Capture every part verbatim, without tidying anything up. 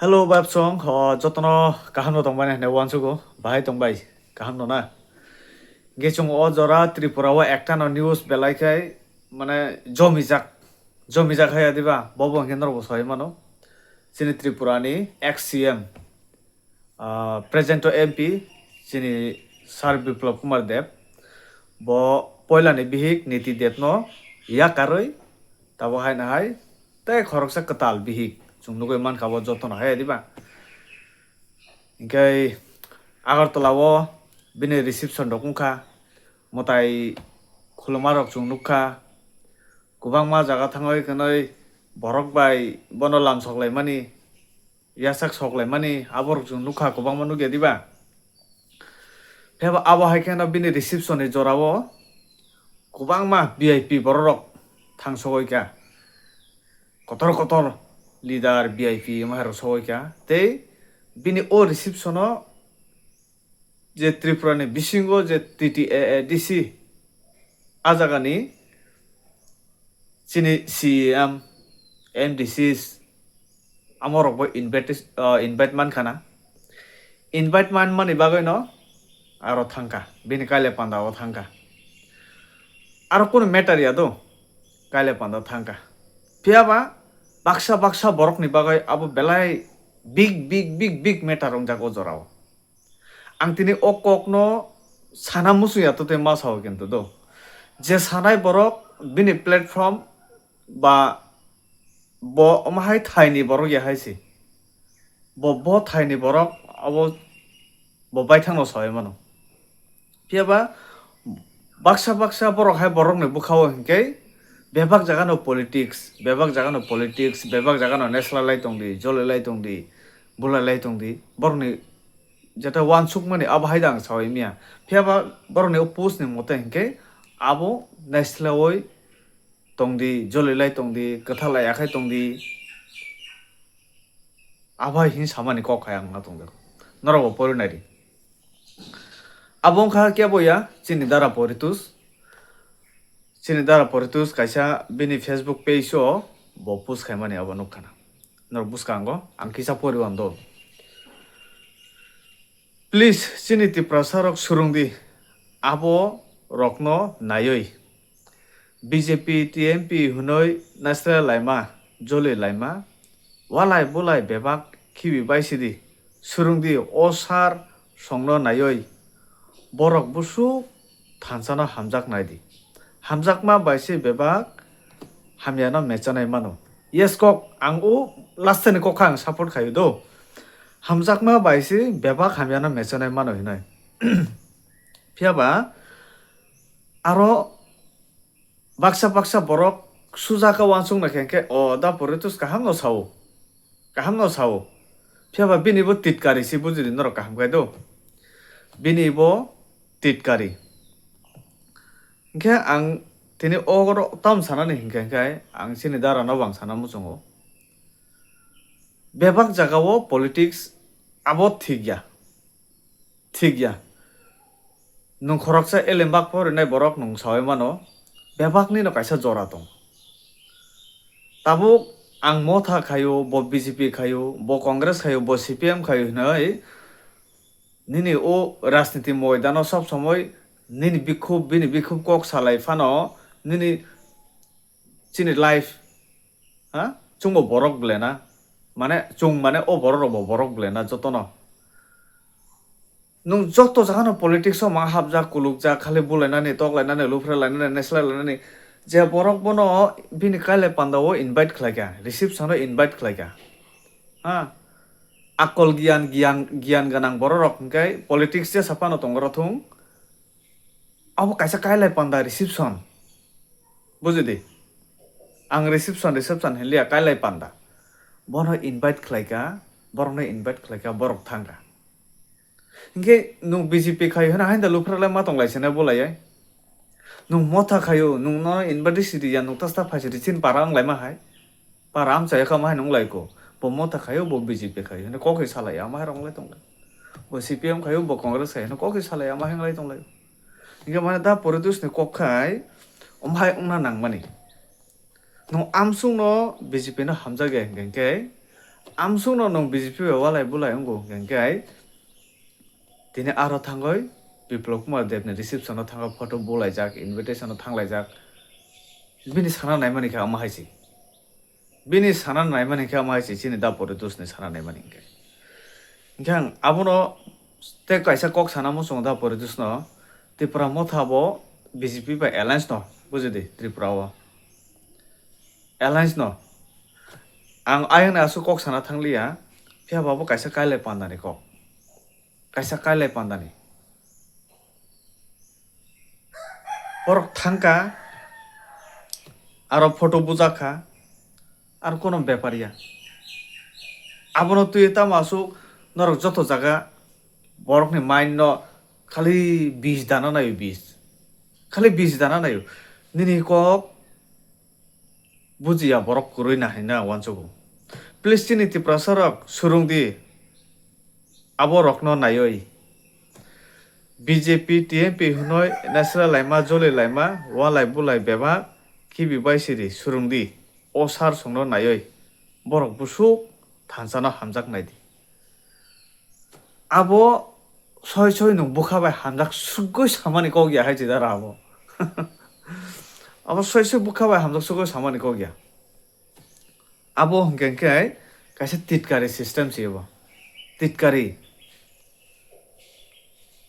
Hello, Bab Song. O, jotono kaham no tongmani hwnwi uansugo. Bahai tongbai, kaham no na? Hwnkhe chwng o jora Tripura o ekta no news belai khai, mane, jomijak, jomijak hai adiba, bobo hwnkhe norokbo soi mano. Chini Tripura ni ex C M, ah, present o M P, chini Sir Biplab Kumar Deb, bo poila ni bihik Niti Deb no yakarwi, tabo hai na hai, tei khoroksa kwtal bihik chwng nugwi mankha bo jotono hai diba. Hinkhe Agartala o bini reception rok wngkha, mwtai khuluma rok chwng nukha, kwbangma jaga thangwi kwnwi borok bai bono lamsok laimani, yasak sok laimani, aborok chwng nukha, kwbangma nukya diba. Phiya ba abo hai kheno bini reception ni jora o kwbangma V I P borok rok thang sogwi kha, kotor kotor leader, V I P wngma hai rok sogwi kha, tei bini o reception o je Tripura ni bisingo je T T A A D C, a jaga ni chini C E M, M D Cs, amo rok bo invite, ah, invite man khana. Invite man mani bagwi no aro thangkha, bini kaile panda o thangkha. Aro kunu matter ya do, kaile panda o thangkha. Phiya ba baksa baksa borok ni bagwi abo belai big, big, big, big matter wngjak o jora o. Ang tini o kok no sana muchung ya, to tei ma sao kintu do. Je sanai borok bini platform ba bo omo hai thai ni borok ya hai se. Bo, bo thai ni borok abo bo baithang no sawi mano. Phiya ba baksa baksa borok hai borok ni bwkha o hinkhe bebak jaga no politics, bebak jaga no politics, bebak jaga no nesla lai tong di, joli lai tong di, bulai lai tong di. Borok ni jeta uansukmani abo hai da ang sawi manya. Phiya ba borok ni o post ni mote hinkhe abo naislawi tong di, joli lai tong di, kwtha lai akhai tong di. Abo hai hin samani kok hai ang na tong di. Norok bo pori nai di. Abo wngkha kebo ya, chini dara Poritus. Chini dara Poritus kaisa bini Facebook page o bo post khaimani abo nukha na. Norok bwskango ang kisa pori wan do. Please, chini Tiprasa rok surung di, abo rokno naiwi. B J P T M P hwnwi naisle laima, joli laima, walai bulai bebak khibi bai sidi, surung di o sar songno naiwi. Borok busuk thansano hamjak nai di. Hamjakma bai se bebak hamyano mechanai mano. Yes kok, ang o last ni kok ang support khayo do. Hamjakma bai se bebak hamyano mechanai mano hinai. Phiya ba aro baksa baksa borok suja khe uansuk nai khe, o da Poritus kaham no sao, kaham no sao. Phiya ba bini bo titkari si bujidi norok kaham khai do. Bini bo titkari. Hinkhe ang tini o tam sanani hinkhe, hinkhe ang chini dara no bo ang sana muchungo. Bebak jaga o politics abo thik ya. Thik ya. Nwng khoroksa elembak phorinai borok nwng sawi mano, bebakni no kaisa jora tong. Tabuk ang Motha khayo, bo B J P khayo, bo Congress khayo, bo C P M khayo hinwi nini o rajniti moidano sob somoi nini bikhub, bini bikhub kok salai phano nini chini life, ha? Chwngbo borok belai na. Mane, chwng mane o borok rok bo borok belai na jotono. Nwng joto jaga no politics o ma hapjak, kulukjak, khali bulainani, toklainani, luphra lainani, neslai lainani. Je borok bono bini kailai panda o invite khlai kha, reception o invite khlai kha. Ha? Akol giyan, giyan, giyan gwnang borok rok hwnkhe politics jesa phano tong oro thung. Abo kaisa kailai panda reception. Bujidi? Ang reception, reception hinliya, kailai panda. Bono invite khlai kha, borokno invite khlai kha, borok thang kha. Hinkhe nwng B J P khayo hwnwi haino da luphra lai ma tong lai se na bulai ai. Nwng Motha khayo, nwng no invite sidi ya, nwng ta sta phai sidi chini para wng lai ma hai. Para amchai kha ma hai nung lai ko. Bo Motha khayo, bo B J P khayo hwnwi kok se salai ya, ma hai rong lai tong lai. Bo C P M khayo, bo Congress khayo hwnwi kok se salai ya, ma hai nung lai tong lai. Hinkhe mane da Poritus ni kok khai, omo hai wngna nang mani. Nwng amsung no B J P no hamjak ya hinkhe, Amsukno nwng B J P bai walai bulai wngo hwnkhe ai tini aro thangoi Biplab Kumar Debni reception-o thangoi photo bulaijak, invitation-o thanglaijak. Bini sana naimani khe omo hai se. Bini sana naimani khe omo hai se chini da Poritusni sana naimani hwnkhe. Hwnkhe ang abono tei kaisa kok sana muchungo da Poritusno, Tipra Motha bo B J P bai alliance no, bujidi Tripura o. Alliance no. Ang ayang aswk kok sana thangliya, phiya ba bo kaisa kailai pandani kok. Kaisa kailai pandani. Borok thangkha, aro photo bujakha, aro kono bepar ya. Abono twi tamo aswk norok joto jaga borokni mind no khali bis dana naio, bis. Khali bis dana naio. Nini kok bujiya borok kwrwi na hinwi ang uansugo. Please chini Tiprasa rok surung di abo rokno naiwi. B J P, T M P hwnwi nasra laima, joli laima, walai bulai bebak khibi bai siri surung di. O sar songno naiwi borok busuk thansa no hamjak nai di. Abo soi soi nwng bwkha bai hamjak sugoi samani kok ya hai chidar abo. Abo soi soi bwkha bai hamjak sugoi samani kok ya. Abo hwnkhe khe kaisa titkari system se abo. Titkari.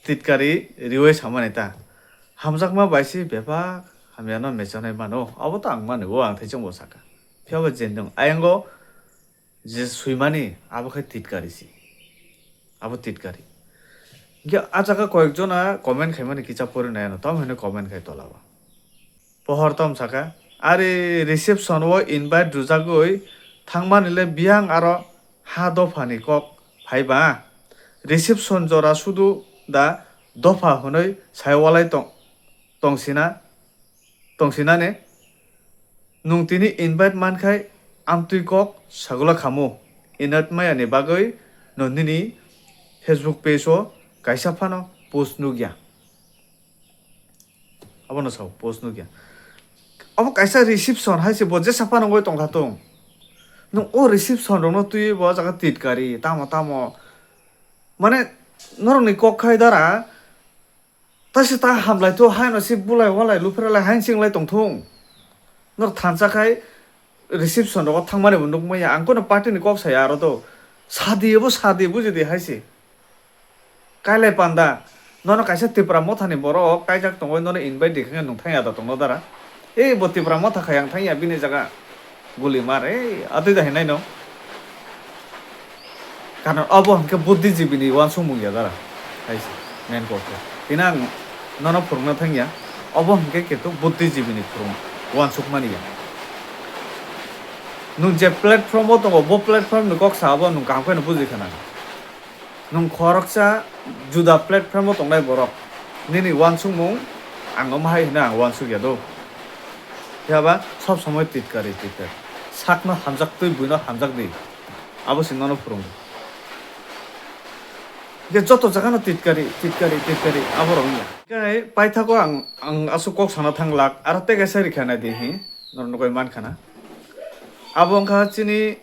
Titkari riwi samani ta. Hamjakma bai se bebak hamyano mechanai mano. Abo to ang mani o ang thaichung bo saka. Phiya bo jendong. Ayango je swimani abo khe titkari si. Abo titkari. Hingke a jaga koyek jona comment khaimani kicha pori nai ano, tamo hino comment khai tola o. Pohor tom saka, ari reception o invite rwjagwi thangmani le biyang aro ha dophani kok phai ba? Reception jora sudu da dopha hwnwi sai walai tong, tongsina, tongsinani? Nwng tini invite mankhai amtwi kok sagula khamu. Invite mayani bagwi no nini Facebook page o kaisa phano post nukya. Abono sao post nukya. Abo kaisa reception hai se bo jesa phano wngwi tongkha tung. Nwng o reception rokno twiwi bo jaga titkari tamo tamo. Mane norokni kok khai dara. Taisa ta hamlai to haino se bulai walai lupheralai haino singlai tongthung. Nor thansa khai reception rogo thangmani bo nukmaya. Ang kono party ni kok saya aro to. Sadi abo sadi bujidi hai se. Kailai panda. Nono kaisa Tipra Motha ni borok kaijak tongoi nono invite di khe nwng thangya da tongno dara. Ei bo Tipra Motha khai ang thangya bini jaga. Guli mar, ei, atwi da hinai no. Karon obo hwnkhe buddhijibini uansukmung ya dara. Hai se, main kok khe. Tini ang nono phwrwngna thangya, obo hwnkhe keto buddhijibini phwrwng, uansukmani ya. Nwng je platform o tongo, bo platform ni kok sa abo nwng kaham khe no bujikha na. Nwng khoroksa juda platform o tongnai borok, nini uansukmung ang omo hai hwnwi ang uansukya do. Phiya ba sob somoi titkari, titkari. Sakno hamjak twi buino hamjak di. Abo se nono phwrwngo. Je joto jagano titkari, titkari, titkari, abo rok wngya. Khe paithago ang, ang aswk kok sana thanglak, aro tei kaisa rikha nai di hi, norok nugwi mankha na. Abo wngkha chini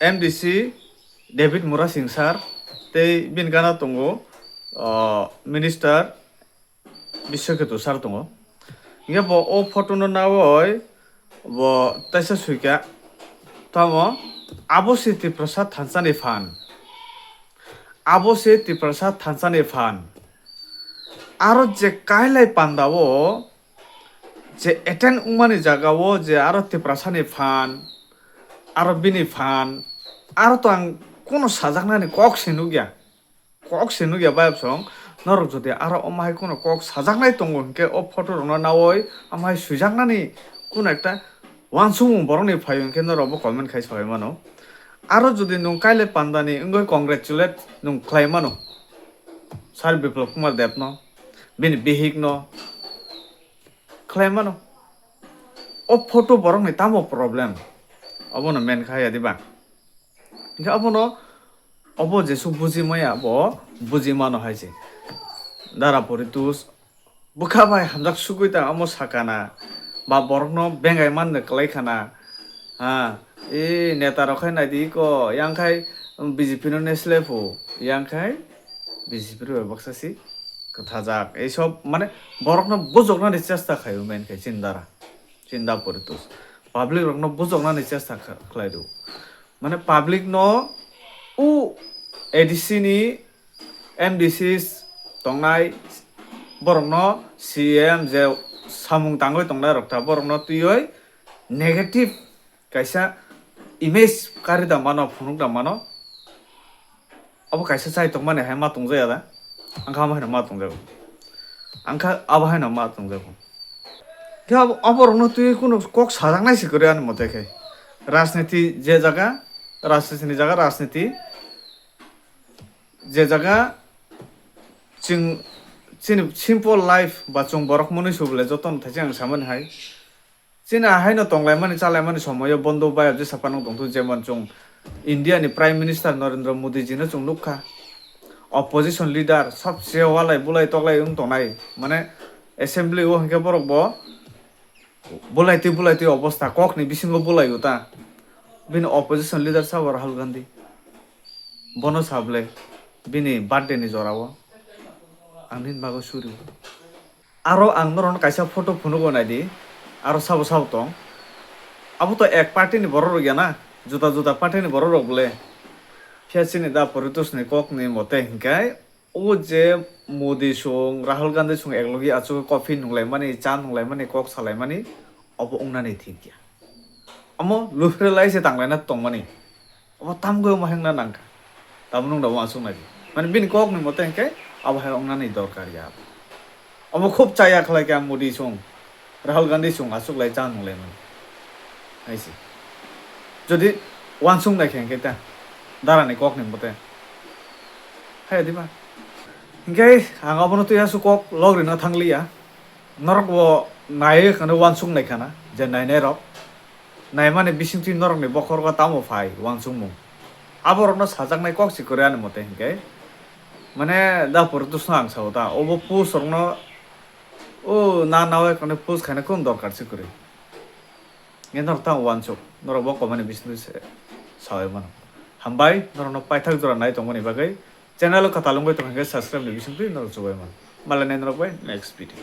M D C David Murasing sir tei bini gana tongo, o, minister Biswaketu sir tongo. Hingke bo o photo no nawoi bo taisa suikha. Tamo abo se Tiprasa thansa ni phan. Abo se Tiprasa thansa ni phan. Aro je kailai panda o je attend wngmani jaga o je aro Tiprasa ni phan, aro bini phan, aro to ang kono sajaknani kok se nukya. Kok se nukya bayapsong, norok jodi aro omo hai kono kok sajaknai tongo hinkhe o photo rokno nawoi omo hai swijaknani kono ekta uansukmung borokni phaio hinkhe norok bo comment khai sawi mano. Aro jodi nwng kailai pandani wngwi congratulate nwng khlai mano Sir Biplab Kumar Debno, bini bihikno khlai mano. O photo borokni tamo problem? Obono men kha ya diba? Hinkhe abono obo jesuk buji maya, bo buji mano hai se. Dara Poritus bwkha bai hamjak sugwi ta omo sakana, ba borokno bengai manno kwlai khana, ha, E neta rok khai naidi ko, yang khai B J P no nesle phu, yang khai B J P rok bai baksa si kwthajak. Ei sob mane borok no bujoknani chesta khai o main khai chini dara, chini da poritus. Public rok no bujoknani chesta kha-, khlai do. Mane public no u A D C ni M D Cs tongnai, borokno C M je samung tangwi tongnai rok ta, borokno twiwi negative kaisa image kari da mano, phunuk da mano. Abo kaisa chai tongmani hai ma tongjaia da? Ang kha abo haino ma tongjago. Ang kha abo haino ma tongjago. Khe abo, abo rokno twiwi kunu kok sajaknai se kwrwi ani mote khe. Rajniti je jaga, rajniti ni jaga rajniti, je jaga chwng chini simple life ba chwng borok mwnwi su bole jotono thaise ang samani hai. Chini ahaino tonglaimani chalaimani somoyo bondo bayapjak sapanang tongthu, jemon chwng India ni Prime Minister Narendra Modi ji no chwng nukha. Opposition leader sabse walai bulai toklai wng tongnai, mane assembly o hinkhe borok bo bulaitwi bulaitwi obostha, kokni bisingo bulaio ta. Bini opposition leader sabo Rahul Gandhi. Bono sable bini birthday ni jorao ang nini bagwi suri. Aro ang norokno kaisa photo phunugo naidi, aro sabo sabo tong. Abo to ek party ni borok rok ya na, juda juda party ni borok rok bole. Phiya chini da Poritos ni kok ni mote hinkhe, o je Modi song, Rahul Gandhi song eklogi achugwi coffee nunglaimani, cha nunglaimani, kok salaimani, obo wngnani thik ya. Omo luphrelai se tanglaina tongmani. Obo tamgwi omo hengna nangkha. Tamo nwng da uansuk naidi. Mane bini kok ni mote hinkhe abo hai wngnani dorkar ya. Omo khub chaya khlai kha Modi song, Rahul Gandhi song achuklai cha nunglaimani. Hai se. Jodi uansuk nai khe hinkhe ta darani kok ni mote. Hai diba? Hinkhe ang abono twi asuk kok log rina thangliya. Norok bo naiwi khwna uansuk nai khana, je nainai rok. Naimani bisingtwi norokni bokhorogo tamo phai uansukmung? Aborokno sajaknai kok se kwrwi ani mote hinkhe, mane da Poritos no ang sao ta, obo post rokno o na nawi khwna post khaina kunu dorkar se kwrwi. Nge norok tamo uansuk, norok bo comment ni bisingtwi se sawi mano. Hambai, norokno paithak jora nai tongmani bagwi. Channel o kwtal wngwi tongkha hinkhe subscribe ni bisingtwi norok chubai mano. Malai nai norok bai next video.